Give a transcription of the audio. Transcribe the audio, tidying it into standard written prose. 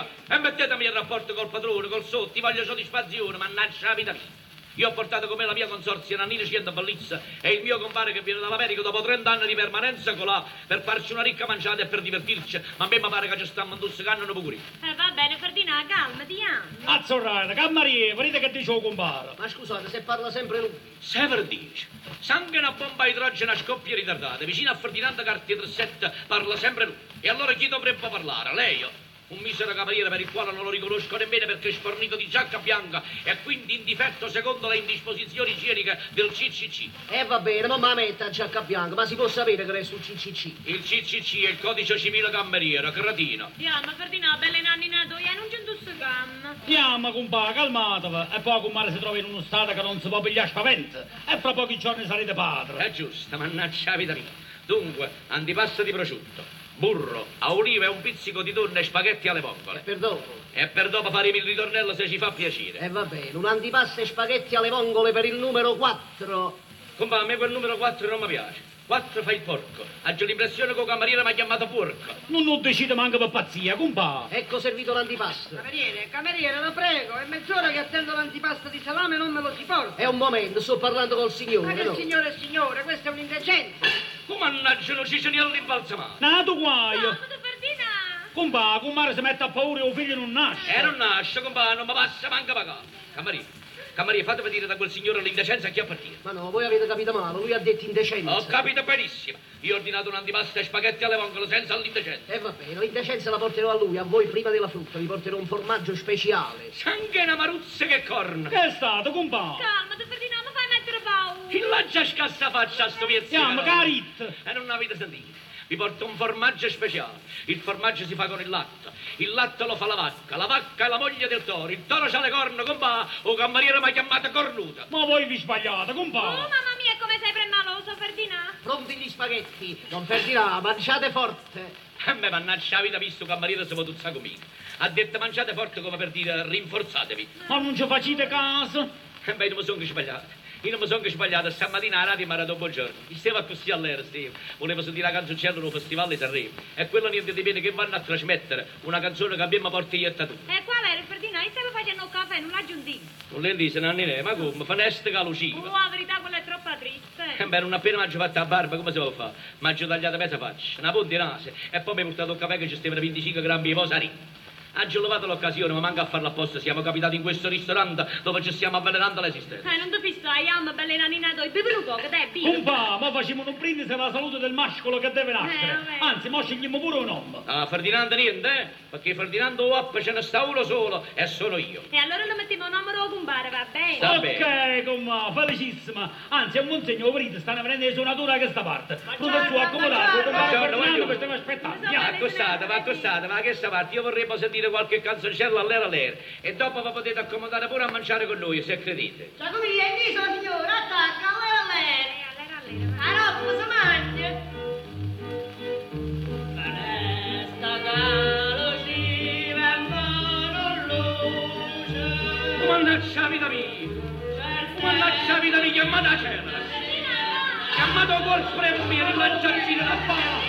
mia! E mettetemi in rapporto col padrone, col sotto, voglio soddisfazione, mannaggia la vita mia. Io ho portato con me la mia consorzia Nannina Ciento Bellizza e il mio compare che viene dall'America dopo 30 anni di permanenza colà per farci una ricca mangiata e per divertirci. Ma a me mi pare che ci stiamo intossicando un pochino. Va bene, Ferdinand, calmati, andiamo. Azzurrata, cameriere, vedete che dice il compare. Ma scusate, se parla sempre lui. Sever dice, sangue una bomba a idrogeno a scoppio ritardata, vicino a Ferdinando Cartier 37 parla sempre lui. E allora chi dovrebbe parlare? Lei? Un misero cameriere per il quale non lo riconosco nemmeno perché è sfornito di giacca bianca e quindi in difetto secondo le indisposizioni igieniche del CCC. E va bene, non mi metta a giacca bianca, ma si può sapere che resta un CCC. Il CCC è il codice civile cameriere, cretino. Andiamo, Ferdinand, bella nannina tua, non c'è intossicammo. Chiama, compà, calmatevi. E poi compare si trova in uno stato che non si può pigliare spavento. E fra pochi giorni sarete padre. È giusto, mannaggia la vita mia. Dunque, antipasto di prosciutto, burro, a olive e un pizzico di tonno e spaghetti alle vongole. Per dopo. E per dopo faremo il ritornello se ci fa piacere. E va bene, un antipasto e spaghetti alle vongole per il numero 4. Compà, a me quel numero 4 non mi piace. 4 fa il porco. Ho l'impressione che il cameriere mi ha chiamato porco. Non lo decide manco per pazzia, compà. Ecco servito l'antipasto. Cameriere, cameriere, la prego, è mezz'ora che attendo l'antipasto di salame e non me lo si porta. È un momento, sto parlando col Ma signore, che no? signore e signore, questa è un'indecenza. Come mannaggia non ci sono all'imbalsamato. Nato guaio. Calmati, Ferdinand. Compà, compare si mette a paura e il figlio non nasce. E non nasce, compà, non mi passa manco pagare. Cameriere, cameriere, fate vedere da quel signore l'indecenza a chi appartiene. Ma no, voi avete capito male, lui ha detto indecenza. Ho capito benissimo. Io ho ordinato un antipasto e spaghetti alle vongole senza l'indecenza. E va bene, l'indecenza la porterò a lui, a voi prima della frutta, vi porterò un formaggio speciale. Sangue una maruzza che corna. Che è stato, compà? Calmati, Ferdinand, mi fai mettere paura. Il lancia scassa faccia a sto piezzo. Chiama, carit. E non avete sentito. Vi porto un formaggio speciale. Il formaggio si fa con il latte. Il latte lo fa la vacca. La vacca è la moglie del toro. Il toro c'ha le corna, compà. O cameriere mi ha chiamato cornuta. Ma voi vi sbagliate, Oh, compà. mamma mia, come sei premaloso, Ferdinand. Pronti gli spaghetti, don Ferdinand, mangiate forte. A me mannaggia la vita visto che cameriere si può tuzzare conmigo. Ha detto mangiate forte come per dire rinforzatevi. Ma non ci facete caso. E beh, non mi sono sbagliato. Io non mi sono sbagliato, stamattina a radio mi ha dato buongiorno. Mi stavo così all'era, stavo. Volevo sentire la canzoncella del Festival di Sanremo. E quello niente di bene che vanno a trasmettere, una canzone che abbiamo portato io e tu. E qual era, Ferdinand? Io stavo facendo un caffè, non l'aggiungi. Non le dice, Nanni, ma come? Finestra che luciva. Oh, la verità, quella è troppo triste. E beh, non appena mi hanno fatto la barba, come si può fare? Mi hanno tagliato mezza faccia, una punta di naso, e poi mi ha portato un caffè che ci stava 25 grammi di posarino. Ha levato l'occasione, ma manca a farla apposta, siamo capitati in questo ristorante dove ci stiamo avvelenando l'esistenza. Non ti fissai, amma, bella nanina tua, bevi un poco, dai, bevi. Compà, ma facciamo un brindisi alla salute del mascolo che deve nascere. Vabbè. Anzi, mo scegliamo pure un nome. Ah, Ferdinando niente, eh? Perché Ferdinando Uap ce ne sta uno solo e sono io. E allora lo mettiamo un numero a compare, va bene? Sta ok, bene. compà, felicissima. Anzi, è un buon segno, vedete, stanno venendo le suonature da questa parte. Professore, accomodato, compare Buongiorno, Ferdinando voglio. che stiamo aspettando. Buongiorno. Andiamo. Accostate, va accostate, ma a questa parte io vorrei sentire qualche canzoncella all'era all'era e dopo vi potete accomodare pure a mangiare con noi, se credete. Giacomino, è lì, sono signora, attacca, allora lei. Allera, allera, va. A roba si mangia. Mannaggia vita mia! Mannaggia vita mia, chiamata Ceres! Chiamato col premio, lanciarci nella fame!